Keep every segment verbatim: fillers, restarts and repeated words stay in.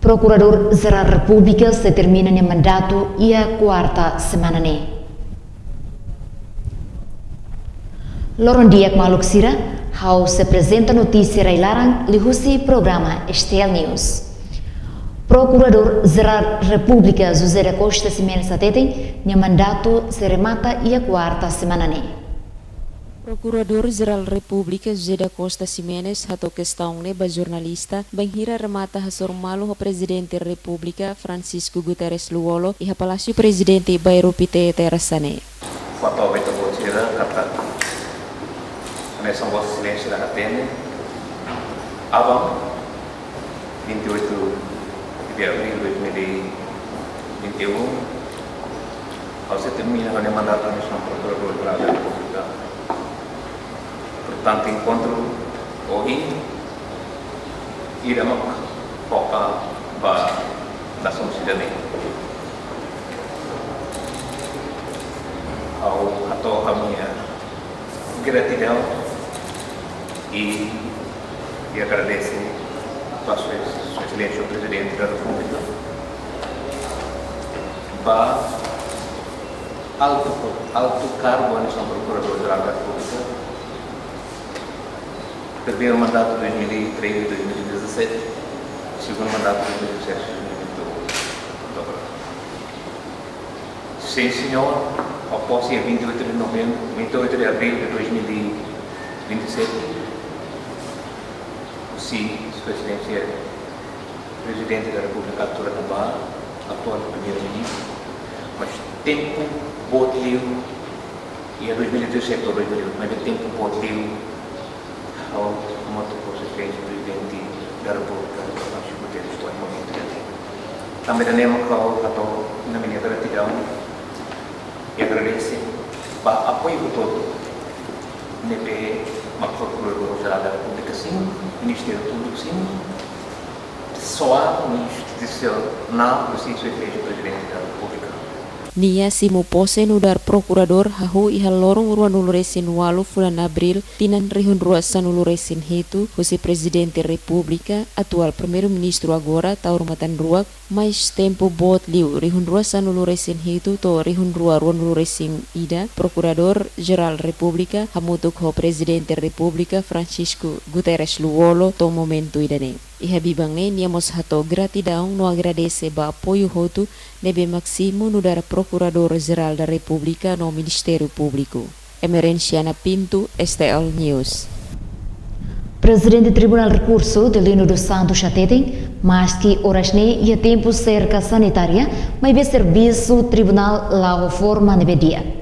Prokuradór Jerál Repúblika sei termina nia mandatu iha kuarta semana ne'e. Loron di'ak maluk sira, ha'u sei aprezenta notísia rai-laran liuhusi programa S T L News. Prokuradór Jerál Repúblika José da Costa Ximenes hateten, nia mandatu sei remata iha kuarta semana ne'e. Prokuradór Jerál Repúblika José da Costa Ximenes hato'o kestaun ne'e ba jornalista, bainhira remata hasoru malu ho Prezidente Repúblika Francisco Guterres Lú-Olo iha Palásiu Prezidente Bairru Pité, tersa ne'e. Kuantu ao Beto Botira, kata, hanesan Vossa Exelénsia hatene, aban, vinte e oito de abril de dois mil e vinte e um, ha'u sei termina ha'u-nia mandatu hanesan Prokuradór Jerál da Repúblika. Portantu, enkontru ohin, ida mak foka ba nasaun sira-nian. Ha'u hato'o ha'u-nia gratidaun i, i agradese ba Sua, Sua Exelénsia Prezidente da Repúblika, ba altu, altu kargu hanesan Prokuradór Jerál da Repúblika, primeiru mandatu dois mil e treze, dois mil e dezassete, segundu mandatu dois mil e dezassete, dois mil e vinte e um. Sim, senhor, a posse é vinte e oito de novembro, vinte e oito de abril de dois mil e vinte e sete. Sim, Sua Exelénsia Prezidente da Repúblika altura ne'ebá, atuál Primeiru-Ministru, mas tempu boot liu, iha dois mil e dezassete ou dois mil e oito, mas tempu boot liu, ha'u hamutuk ho Sua Exelénsia Prezidente da Repúblika, Francisco Guterres, to'o momentu ida-ne'e. Tanba ida-ne'e mak ha'u hato'o ha'u-nia gratidaun i agradese ba apoiu hotu-hotu ne'ebé mak Prokuradór Jerál da Repúblika, sim, Ministériu Públiku, sim, pesoál institusionál husi Sua Exelénsia Prezidente da Repúblika. Nia simu pose nu'udar prokuradór hahú iha loron ruanulu-resin-ualu fulan Abríl tinan rihun rua sanulu-resin-hitu, husi Prezidente Repúblika, atuál Primeiru-Ministru agora, Taur Matan Ruak, mais tempu boot liu, rihun rua sanulu-resin-hitu to'o rihun rua ruanulu-resin-ida, Prokuradór Jerál Repúblika hamutuk ho Prezidente Repúblika Francisco Guterres Lú-Olo to'o momentu ida-ne'e. Iha biban ne'e nia mós hato'o gratidaun no agradese ba apoiu hotu ne'ebé mak simu nu'udar Prokuradór Jerál da Repúblika no Ministériu Públiku. Emerenciana Pinto, S T L News. Prezidente Tribunál Rekursu, Deolindo dos Santos hateten, maski oras ne'e iha tempu serka sanitária, maibé servisu tribunál la'o forma ne'ebé di'ak.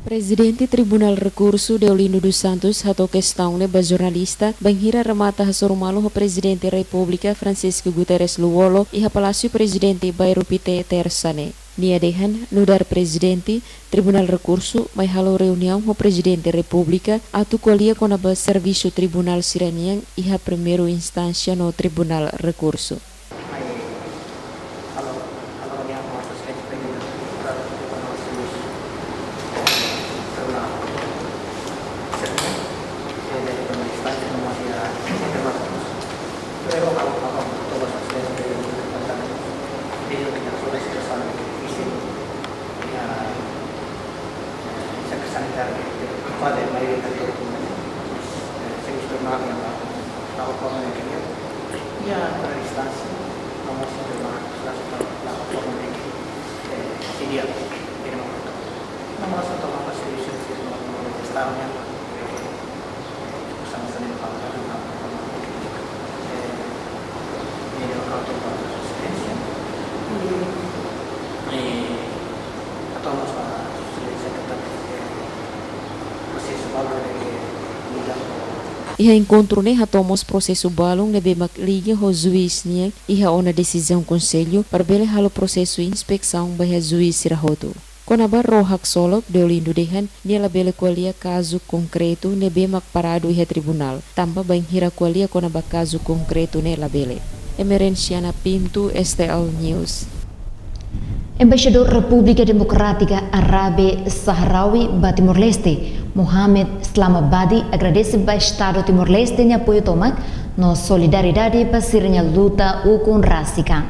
Prezidente Tribunál Rekursu, Deolindo dos Santos, hato'o kestaun ne'e ba jornalista bainhira remata hasoru malu ho Prezidente Repúblika Francisco Guterres Lú-Olo iha Palásiu Prezidente Bairru Pité, tersa ne'e. Nia dehan, nu'udar Prezidente Tribunál Rekursu mai halo reuniaun ho Prezidente Repúblika atu ko'alia kona-ba servisu tribunál sira-nian iha Primeiru Instánsia no Tribunál Rekursu. Iha, eh, serka sanitária, eh, kuadru mai de tanto, eh, servisu normál yang la'o, la'o forma ne'e, iha primeira instánsia, no mós iha primeira instánsia, la'o forma ne'e, eh, seria, eh, no mós toma servisu, servisu normál, eh, Iha enkontru ne'e hato'o mós prosesu balun ne'ebé mak liga ho juís nian iha ona desizaun konsellu para bele halo prosesu inspesaun ba iha juís sira hotu. Kona-ba ró haksolok, Deolindo dehan nia labele ko'alia kazu konkretu ne'ebé mak paradu iha tribunál, tanba bainhira ko'alia kona-ba kazu konkretu ne'e labele. Emerenciana Pinto, S T L News. Embaixadór Repúblika Demokrátika Árabe Sahrawi ba Timor-Leste, Mohamed Slama Badi, agradese ba Estadu Timor-Leste nia apoiu tomak no solidariedade ba sira-nia luta ukun rasik an.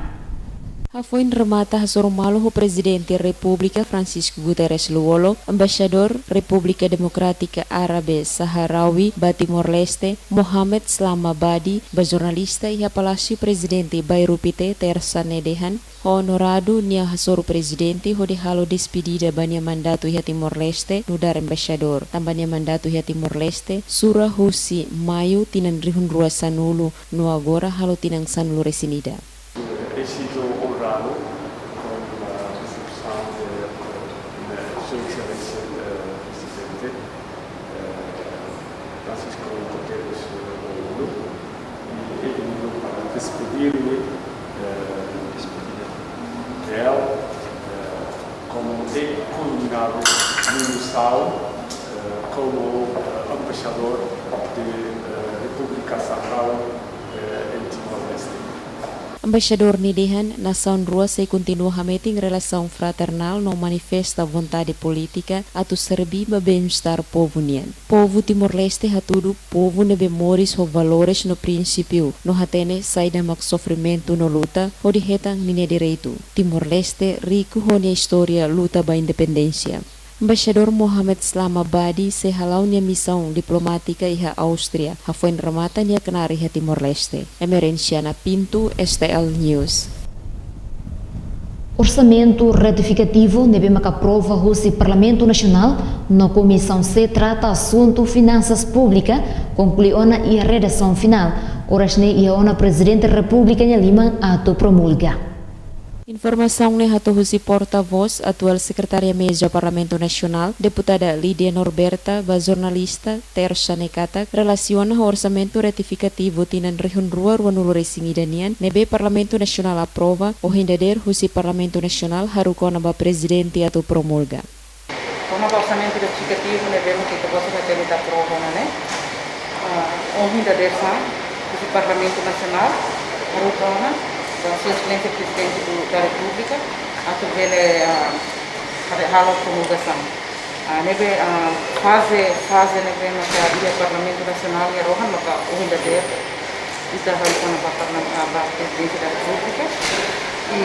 Hafoin remata hasoru malu ho Prezidente Repúblika Francisco Guterres Lú-Olo, Embaixadór Repúblika Demokrátika Árabe Sahrawi ba Timor-Leste, Mohamed Slama Badi, ba jornalista iha Palásiu Prezidente Bairru Pité, Tersa ne'e dehan, ho onoradu nia hasoru Prezidente hodi halo despedida ba nia mandatu iha Timor-Leste nu'udar embaixadór. Tanba nia mandatu iha Timor-Leste sura husi Maiu tinan rihun rua sanulu, no agora halo tinan sanulu resin ida. He sido honrado con la recepción de, de Su Excelencia, eh, Presidente, eh, Francisco Guterres, eh, Lú-Olo, y he venido para despedirme, eh, de él, eh, como he culminado mi misión, eh, como, eh, embaixadór de, eh, Repúblika Sahrawi, eh, en Timor-Leste. Embaixadór ne'e dehan nasaun rua sei kontinua hametin relasaun fraternál no manifesta vontade polítika atu serbí ba bem-estar povu nian. Povu Timor-Leste hatudu povu ne'ebé moris ho valores no prinsípiu, no hatene saida mak sofrimentu no luta hodi hetan ninia direitu. Timor-Leste riku ho nia istória luta ba independénsia. Embaixadór Mohamed Slama Badi sei hala'o nia misaun diplomátika iha Áustria, hafoin remata nia knaar iha Timor-Leste. Emerenciana Pinto, S T L News. Orsamentu retifikativu ne'ebé maka aprova husi Parlamentu Nasionál no Komisaun C trata asuntu finansas públika konklui ona iha redasaun finál. Oras ne'e iha ona Prezidente Repúblika nia liman atu promulga. Informasaun ne'e hato'o husi portavós atuál Sekretária Meza Parlamentu Nasionál, Deputada Lídia Norberta, ba jornalista, Tersa ne'e katak, relasiona ho orsamentu retifikativu tinan rihun rua ruanulu resin ida nian, ne'ebé Parlamentu Nasionál aprova, ohin dadeer husi Parlamentu Nasionál haruka ona ba Prezidente atu promulga. Kona-ba orsamentu retifikativu ne'ebé mak ita-boot sira hatene ita aprova ona ne'e, ah, ohin dadeer-saan, husi Parlamentu Nasionál haruka ona ba Sua Exelénsia Prezidente do, da Repúblika, atu bele, ah, halo promulgasaun. Ah, ne'ebé, ah, faze, faze ne'ebé maka iha Parlamentu Nasionál iha rohan maka ohin dadeer ita haruka ona ba parlam-, ah, ba Prezidénsia da Repúblika, i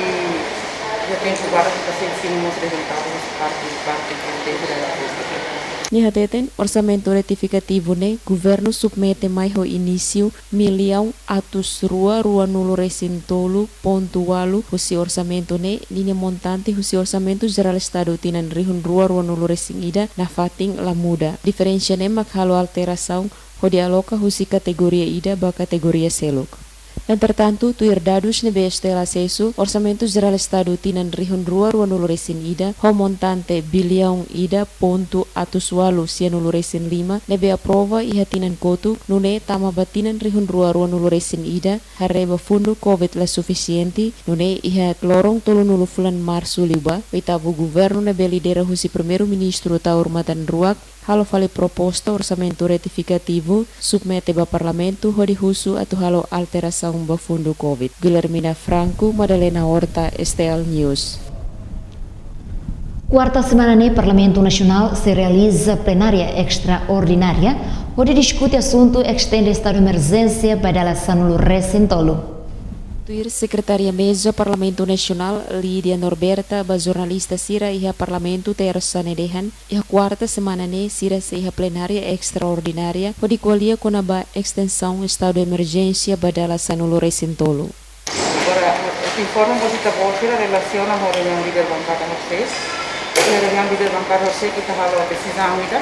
iha tempu badak ita sei simu mós rezultadu husi parte, parte Prezidénsia da Repúblika. Nia hateten, orsamentu retifikativu ne'e governu submete mai ho inísiu millaun atus rua ruanulu resin tolu pontu ualu husi orsamentu ne'e, ninia montante husi Orsamentu Jerál Estadu tinan rihun rua ruanulu resin ida nafatin la muda. Diferensa ne'e mak halo alterasaun hodi aloka husi kategoria ida ba kategoria seluk. Entretantu, tuir dadus ne'ebé S T L asesu, Orsamentu Jerál Estadu tinan rihun rua ruanulu resin ida ho montante billaun ida pontu atus ualu sianulu resin lima ne'ebé aprova iha tinan kotuk, nune'e tama ba tinan rihun rua ruanulu resin ida, haree ba fundu covid la sufisiente, nune'e iha loron tolunulu fulan Marsu liubá, oitavu governu ne'ebé lidera husi Primeiru-Ministru Taur Matan Ruak halo fali proposta orsamentu retifikativu, submete ba Parlamentu hodi husu atu halo alterasaun ba fundu covid. Guilhermina Franco, Madalena Horta, S T L News. Kuarta semana ne'e Parlamentu Nasionál sei realiza plenária estraordinária hodi diskute asuntu estende estadu emerjénsia ba dala sanulu resin tolu. Tuir Sekretária Meza Parlamentu Nasionál, Lídia Norberta, ba jornalista sira iha Parlamentu Tersa ne'e dehan, iha kuarta semana ne'e sira sei iha plenária estraordinária hodi ko'alia kona-ba estensaun estadu emerjénsia ba dala sanulu resin tolu. Agora, ita informa ba ita-boot sira relasiona ho reuniaun líder bankada horisehik. Iha reuniaun líder bankada horisehik ita halo desizaun ida.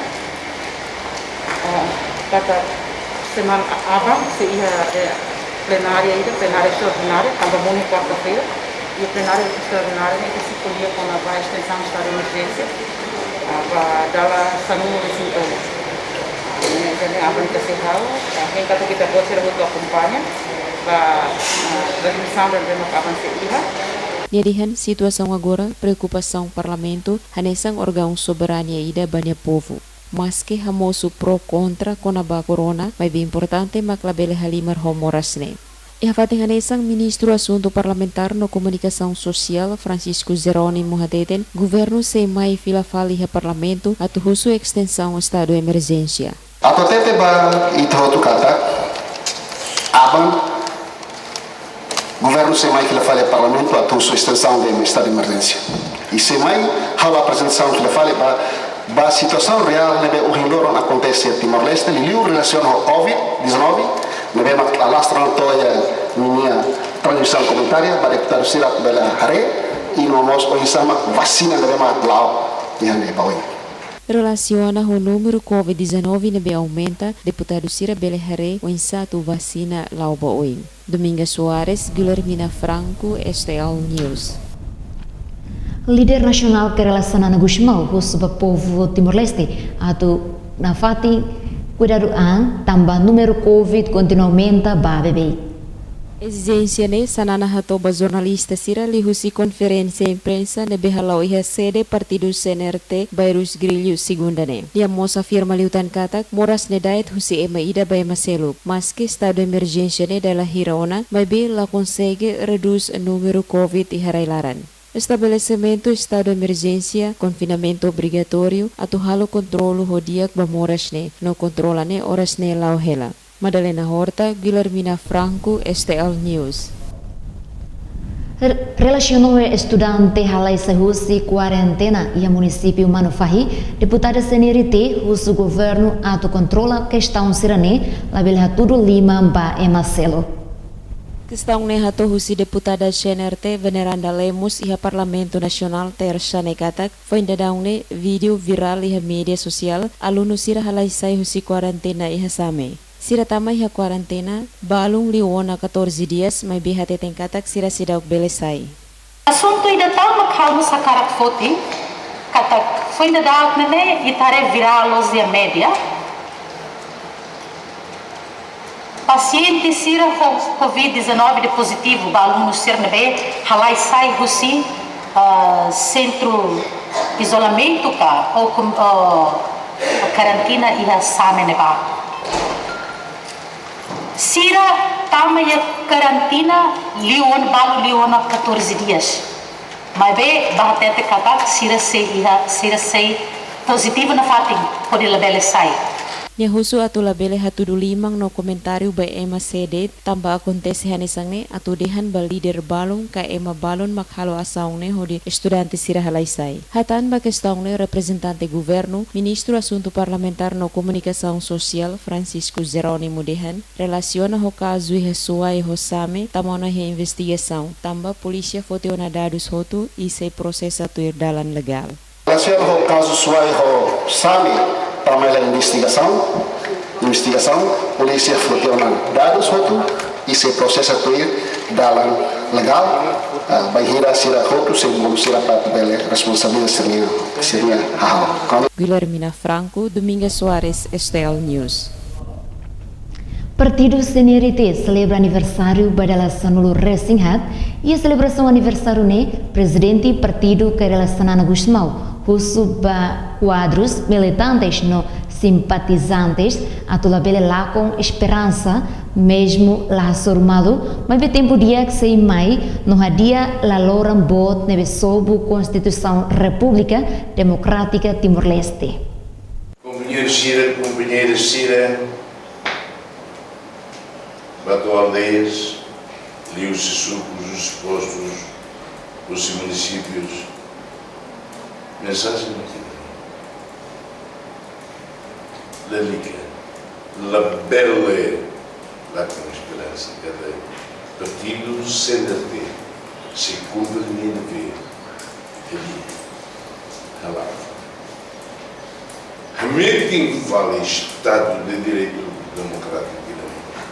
Ah, katak semana a-, aban sei iha, eh, plenária ida, plenária estraordinária, tanba monu kuarta-feira. Iha plenária estraordinária ne'e ita sei ko'alia kona-ba estensaun estadu emerjénsia, ah, ba dala sanulu resin tolu. Ah, ne'e, ne'e aban ita sei halo, ah, hein katak ita-boot sira hotu akompaña ba, ah, ba desizaun ne'ebé mak aban sei iha. Nia dehan situasaun agora preokupasaun Parlamentu hanesan órgaun soberania ida ba nia povu. Maske hamosu pro kontra kona-ba korona, maibé importante mak labele halimar ho moras ne'e. Iha fatin hanesan, Ministru Asuntu Parlamentár no Komunikasaun Sosiál, Francisco Jerónimo, hateten governu sei mai fila fali iha Parlamentu atu husu estensaun estadu emerjénsia. Atu hatete ba ita hotu katak, aban, governu sei mai fila fali iha Parlamentu atu husu estensaun de estadu de emerjénsia. I sei mai halo aprezentasaun fila fali ba, ba situasaun reál ne'ebé ohin loron akontese iha Timor-Leste, liuliu relasiona ho covid dezanove, ne'ebé mak alastra ona to'o iha ninia transmisaun komunitária, ba deputadu sira bele haree, i no mós oinsá mak vasina ne'ebé mak la'o iha ne'e ba oin. Relasiona ho númeru covid dezanove ne'ebé aumenta, deputadu sira bele haree oinsá atu vasina la'o ba oin. Dominga Soares, Guilhermina Franco, S T L News. Líder nasionál Kay Rala Xanana Gusmão husu ba povu Timor-Leste atu nafatin kuidadu an, tanba númeru covid kontinua aumenta ba beibeik. Ezijénsia ne'e Xanana hato'o ba jornalista sira liuhusi konferénsia imprensa ne'ebé hala'o iha sede partidu C N R T, Bairros Grillo, segunda ne'e. Nia mós afirma liután katak moras ne'e da'et husi ema ida ba ema seluk. Maski estadu emerjénsia ne'e dala hira ona, maibé la konsege redús númeru covid iha rai-laran. Estabelesimentu estadu emerjénsia, konfinamentu obrigatóriu, atu halo kontrolu ho di'ak ba moras ne'e, no kontrola ne'e oras ne'e la'o hela. Madalena Horta, Guilhermina Franco, S T L News. Re-, relasiona ho estudante halai sai husi kuarentena iha munisípiu Manufahi, deputada C N R T husu governu atu kontrola kestaun sira-ne'e, labele hatudu liman ba ema seluk. Kestaun ne'e hato'o husi deputada C N R T Veneranda Lemos iha Parlamentu Nasionál, Tersa ne'e katak, foin daudaun ne'e vídeo virál iha média sosiál, alunu sira halai sai husi kuarentena iha Same. Sira tama iha kuarentena balun liu ona catorze dias, maibé hateten katak sira seidauk bele sai. Asuntu ida tan mak ha'u mós hakarak foti, katak foin daudaun ne'e ita haree virál loos iha média. Pasiente sira ho covid dezanove de pozitivu, ba alunu sira ne'ebé halai sai husi, ah, sentru izolamentu ka, ou kom-, ou karantina iha Same ne'ebá. Sira tama iha karantina liu ona, balun liu ona catorze dias. Maibé bá hatete katak sira sei iha, sira sei pozitivu nafatin, hodi labele sai. Nia husu atu labele hatudu liman no komentáriu ba ema sé de'it, tanba akontese hanesan ne'e atu dehan ba líder balun ka ema balun mak halo asaun ne'e hodi estudante sira halai sai. Hatán ba kestaun ne'e reprezentante governu, Ministru Asuntu Parlamentár no Komunikasaun Sosiál, Francisco Jerónimo, dehan, relasiona ho kazu iha Suai ho Same tama ona iha investigasaun, tanba polísia foti ona dadus hotu i sei prosesa tuir dalan legál. Relasiona ho kazu Suai ho Same tama iha investigasaun, investigasaun, polísia foti ona dadus hotu i sei prosesa tuir dalan legál, ah, bainhira sira hotu sei bolu sira para atu bele responsabiliza sira-nia, sira-nia hahalok. Guilhermina Franco, Dominga Soares, S T L News. Partidu C N R T selebra aniversáriu ba dala sanulu-resin-haat, iha selebrasaun aniversáriu ne'e, Prezidente Partidu Kay Rala Xanana Gusmão husu ba kuadrus, militantes no simpatizantes atu labele lakon esperansa, mezmu la hasoru malu, maibé tempu di'ak sei mai no hadi'a laloran boot ne'ebé sobu Konstituisaun Repúblika Demokrátika Timor-Leste. Kompañeiru sira, kompañeira sira, ba to'o aldeias, liuhusi sukus, husi postus, husi munisípius, mensajen mak ida. Lalika, labele lakon esperansa, katak partidu C N R T sei kumpre nia devér, hadi'a, hala'o. Hametin fali Estadu de Direitu Demokrátiku ida-ne'e.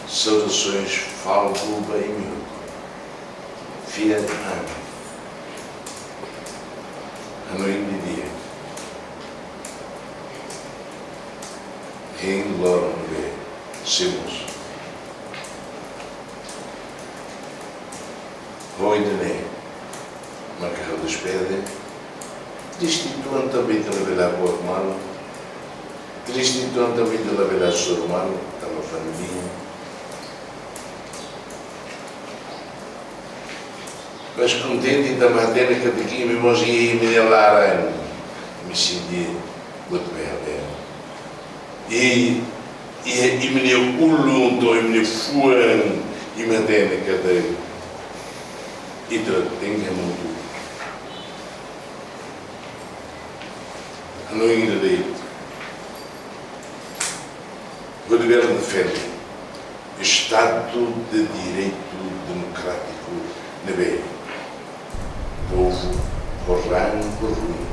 Saudasoens, Falco, ba imi hotu. Fiar ami. Hanoin didi'ak. Hein loron be semus. Ho ida-ne'e maka ha'u despede. Destituan também ita labele buat malu. Triste tanba ita labele hasoru malu, tanba pandemia. Mas kontente tanba hatene katak imi mós iha imi-nia laran, imi sente buat bela. I, i imi-nia ulun to'o imi-nia fuan, imi hatene katak ita tenke hamutuk. Hanoin ida de'it. Governu defende Estadu de Direitu Demokrátiku ne'ebé povu ho raan ho ruma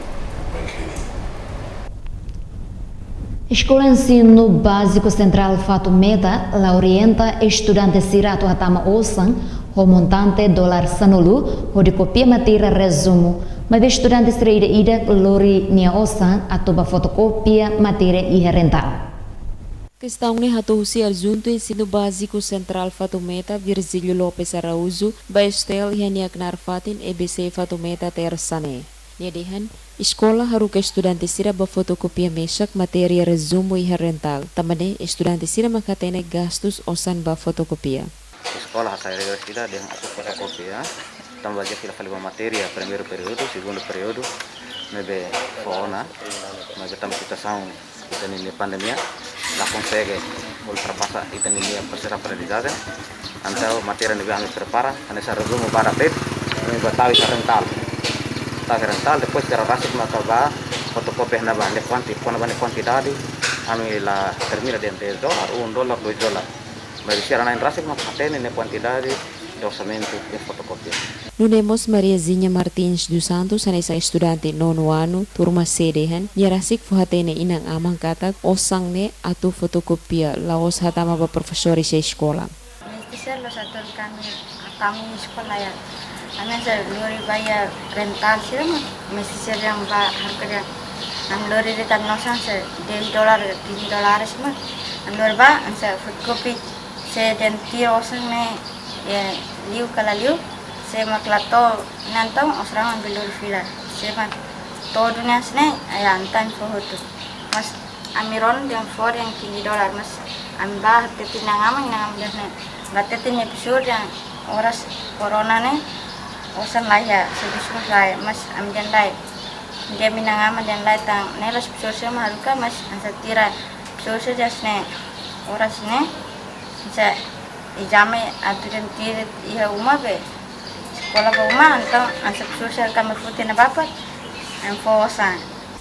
mak hedi. Eskola Ensinu Báziku Sentrál Fatumeta la orienta estudante sira atu hatama osan ho montante dolar sanulu hodi kopia matéria rezumu, maibé estudante sira ida-idak lori nia osan atu ba fotokopia matéria iha rental. Kestaun ne'e hato'o husi Adjuntu Ensinu Báziku Sentrál Fatumeta, Virgílio Lopes Araújo, ba STL iha nia knaar fatin EBC Fatumeta, Tersa ne'e. Nia dehan, eskola haruka estudante sira ba fotokopia mesak matéria rezumu iha rental. Tanba ne'e estudante sira mak hatene gastus osan ba fotokopia. Eskola hasai regras ida dehan atu fotokopia, tanba bazeia fila fali ba matéria primeiru períodu, segundu períodu, ne'ebé fó ona, maibé tanba situasaun ita-nia pandemia, la konsege ultrapasa ita-nia prosesu aprendizajen. Entaun matéria ne'ebé ami prepara, hanesan rezumu badak de'it, ami ba tau iha rental. Tau iha rental, depois sira rasik maka ba fotokopia ne'ebá, ne'e kuanti-, kona-ba ne'e kuantidade, ami la termina dehan dez dolar, um dólar, dois dólar. Maibé sira na'in rasik maka hatene ne'e kuantidade de orsamentu de fotokopia. Nune'e mós Mariazinha Martins dos Santos, hanesan estudante nonu anu, turma C dehan, nia rasik fó hatene inan-aman katak osan ne'e atu fotokopia, la'ós hatama ba profesór iha eskola. Mestre sira la'ós hatudu ami, ami eskola ya. Ami hanesan lori ba iha rental sira mak, mestre sira dehan ba haruka dehan. Ami lori de'it ami-nia osan hanesan dez dolar, quinze dólares mak. Ami lori ba, hanesan fotokopi, se dehan tiha osan ne'e, eh, liu ka la liu, se mak la to'o, entaun osan ami bele lori fila. Se mak to'o duni hanesan ne'e, ya, entaun fó hotu. Mas ami rona dehan fó dehan quinze dolar, mas ami ba hatete inan-aman, inan-aman dehan ne'e. Ba hatete nia profesór dehan oras corona ne'e, osan laiha, servisu mós laiha, mas ami dehan lae. Dehan ami inan-aman dehan lae tan, ne'e la'ós profesór sira mak haruka, mas hanesan tiha profesór sira dehan hanesan ne'e, oras ne'e, hanesan ezame atu dehan tiha iha uma be, eskola ba uma, entaun hanesan profesór sira haruka ami foti na bapak, ami fó osan.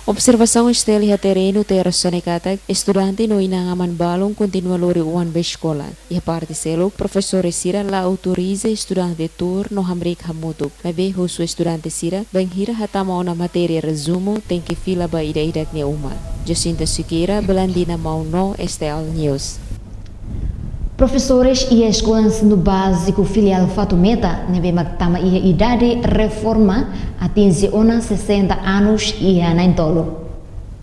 Observasaun STL iha terrenu, Tersa ne'e katak, estudante no inan-aman balun kontinua lori oan ba eskola. Iha parte seluk, profesór sira la autoriza estudante tuur no hamriik hamutuk. Maibé husu estudante sira, bainhira hatama ona matéria rezumu, tenke fila ba ida-idak nia uma. Jacinta Siqueira, Belandina Mauno, STL News. Profesores iha Eskola Ensinu Báziku Filiál Fatumeta, ne'ebé mak tama iha idade reforma, atinje ona sessenta anos iha na'in-tolu.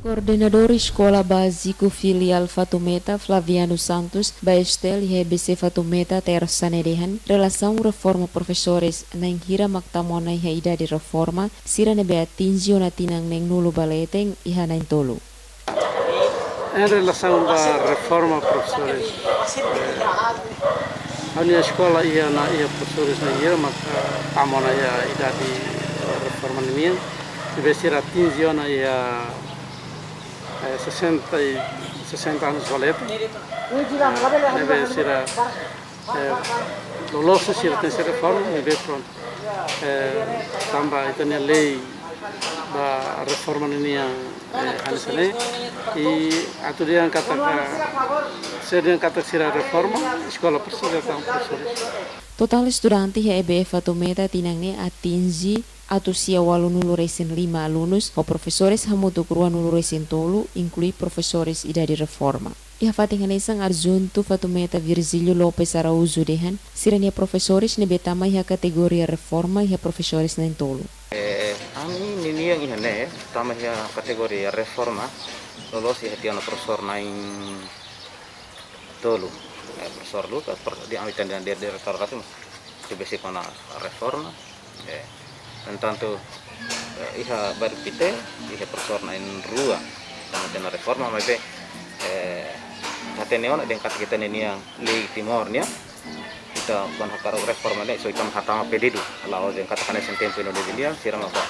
Koordenadór Eskola Báziku Filiál Fatumeta, Flaviano Santos, ba STL iha EBC Fatumeta, Tersa ne'e dehan, relasaun reforma profesores na'in hira mak tama ona iha idade reforma, sira ne'ebé atinje ona tinan neen-nulu ba leten iha na'in-tolu. Em relação à reforma, professores, eh, ha'u-nia eskola iha ona, iha profesores na'in hira mak tama ona iha idade reforma nian, ne'ebé sira atinje ona iha, eh, sessenta e, sessenta anos ba leten. Eh, ne'ebé sira eh, loloos sira tenke ser reforma, ne'ebé prontu. Eh, tanba ita-nia lei ba reforma nian, eh, hanesan ne'e. I atu dehan katak, se dehan katak sira reforma, eskola presiza tan profesores. Totál estudante iha EBF Fatumeta tinan ne'e atinje atus sia ualunulu-resin-lima alunus, ho profesores hamutuk ruanulu-resin-tolu, inklui profesores idade reforma. Iha fatin hanesan, Adjuntu Fatumeta Virgílio Lopes Araújo dehan, sira-nia profesores ne'ebé tama iha kategoria reforma iha profesores na'in-tolu. Eh, ami ninian iha ne'e, tama iha kategoria reforma, loloos iha tiha ona profesór na'in-tolu. Eh, profesór Lucas, pro-, dehan ami tan-, dehan diretór rasik, se besik ona reforma. Eh, no entantu, eh, iha Bairru Pité, iha profesór na'in-rua, tama tiha ona reforma, maibé eh, hatene ona dehan katak ita-nia lei Timor nian, ita kuandu hakarak reforma ne'e, só ita mak hatama pedidu. La'ós dehan katak hanesan tempu Indonézia nian, sira mak ba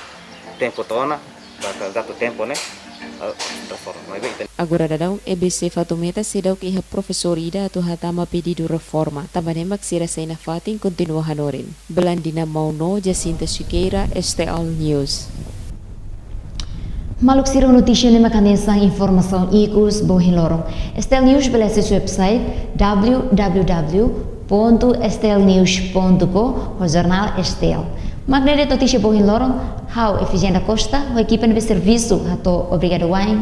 tempu to'o ona, ba ka gatu tempu ne'e, eh, reforma. Maibé ita Agora daudaun E B C Fatumeta seidauk iha profesór ida atu hatama pedidu reforma, tanba ne'e mak sira sai nafatin kontinua hanorin. Belandina Mauno, Jacinta Siqueira, S T L News. Maluk sira, notísia ne'e mak hanesan informasaun ikus ba ohin loron. S T L News bele asese website w w w ponto s t l news ponto co ho jornál S T L. Mak ne'e de'it notísia ba ohin loron, ha'u Efigénia da Costa, ho ekipa ne'ebé servisu, hato'o obrigadu wa'in.